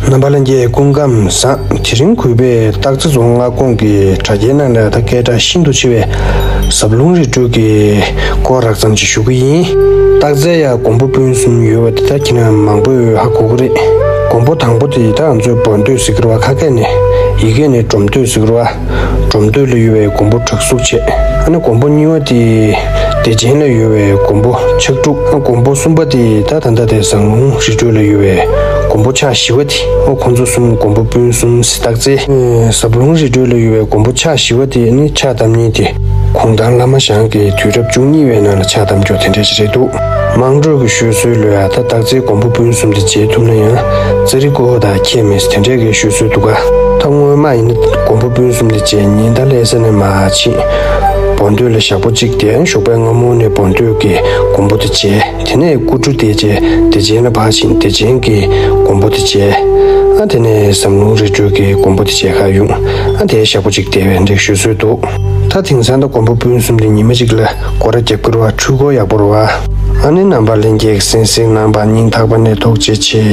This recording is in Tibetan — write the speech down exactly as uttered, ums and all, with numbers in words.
རྣམ་པ་ལྷན་རྒྱས་སྐུ་ཁམས་བཟང་། དེ་རིང་གུས་པས་སྟག་རྩེ་རྫོང་མངའ་ཁོངས་ཀྱི་དྲ་རྒྱའི་ནང་ལ་ད་སྐད་གྲགས་ཤིན་ཏུ་ཆེ་བའི་ཟབ་ལུང་རི་ཁྲོད་ཀྱི་སྐོར་རགས་ཙམ་ཅིག་ཞུ་གི་ཡིན། སྟག་རྩེ་ཡ་མགོན་པོ་སྤུན་གསུམ་ཡོད་པ་དེ་ད་ཁྱེད་རང་མང་པོས་ཧ་གོ་གི་རེད། མགོན་པོ་དང་པོ་དེ་ད་ང་ཚོས་བོན་སྟོད་ཟེར་གི་རེད་བ། ཁ་སྐད་ནས་ཡི་གེ་ནས་འབྲོམ་སྟོད་ཟེར་གི་རེད་བ། འབྲོམ་སྟོད་ལ་ཡོད་པའི་མགོན་པོ་བྲག་གཟུགས་བྱས། ཨ་ནི་མགོན་པོ་གཉིས་པ་དེ་བདེ་ཆེན་ལ་ཡོད་པའི་མགོན་པོ་ཕྱག་དྲུག། ཨ་མགོན་པོ་གསུམ་པ་དེ་ད་ད་ལྟ་དེ་ཟབ་ལུང་རི་ཁྲོད་ལ་ཡོད་པའི་མགོན་པོ་ཕྱག་བཞི་པ་དེ། ཨོ་ཁོང་ཚོ་གསུམ་མགོན་པོ་སྤུན་གསུམ་ཟེར། སྟག་རྩེ་ཨེ་ཟབ་ལུང་རི་ཁྲོད་ལ་ཡོད་པའི་མགོན་པོ་ཕྱག་བཞི་པ་དེ་ནི་ཕྱག་བཏབ་མཁན་དེ་གུང་ཐང་བླ་མ་ཞང་གི་དུས་རབས་བཅུ་གཉིས་པའི་ནང་ལ་ཕྱག་བཏབ་མཁན་དེ་འདྲ་ཞིག་རེད་འདུག། དམངས་ཁྲོད་ཀྱི་ཤོད་སྲོལ་ལོས་ཡ་ད་སྟག་རྩེའི་མགོན་པོ་སྤུན་གསུམ་དེ་མཇལ་ཐུབ་ན་ཡང་རྩ་རི་ཀོ་ཧོ་དང་ཁྱད་མེད་དེ་འདྲས་ཀྱི་ཤོད་སྲོལ་འདུག་ག། ད་སྔོན་མ་ཡིན་ན་མགོན་པོ་སྤུན་གསུམ་དེ་མཇལ་ཉིན་ད་ལྷ་ས་ནས་མར་ཕྱིན། བོན་སྟོད་ལ་ཞག་པོ་གཅིག་བསྡད། ཞོགས་པའི་སྔ་མོ་ནས་བོན་སྟོད་ཀྱི་མགོན་པོ་དེ་མཇལ། དེ་ནས་སྐུ་འཁྲུངས་བསྡད་རྗེས་བདེ་ཆེན་ལ་ཕར་ཕྱིན། བདེ་ཆེན་གྱི་མགོན་པོ་དེ་མཇལ། ཨ་དེ་ནས་ཟབ་ལུང་རི་ཁྲོད་ཀྱི་མགོན་པོ་དེ་མཇལ་ཁ་ཡོང་། ཨ་དེ་ཞག་པོ་གཅིག་བསྡད་པའི་འདྲ་ཤོད་སྲོལ་འདུག། ད་དེང་སང་ད་མགོན་པོ་སྤུན་གསུམ་དེ་ཉི་མ་གཅིག་ལ་སྐོར་ར་རྒྱབ་ཀྱི་རེད་བ། འཕྲུལ་འཁོར་ཡག་པོ་རེད་བ། ཨ་ནི་རྣམ་པ་ལྷན་རྒྱས་ཀྱིས་གསན་གཟིགས་གནང་བར་སྙིང་ཐག་པ་ནས་ཐུགས་རྗེ་ཆེ།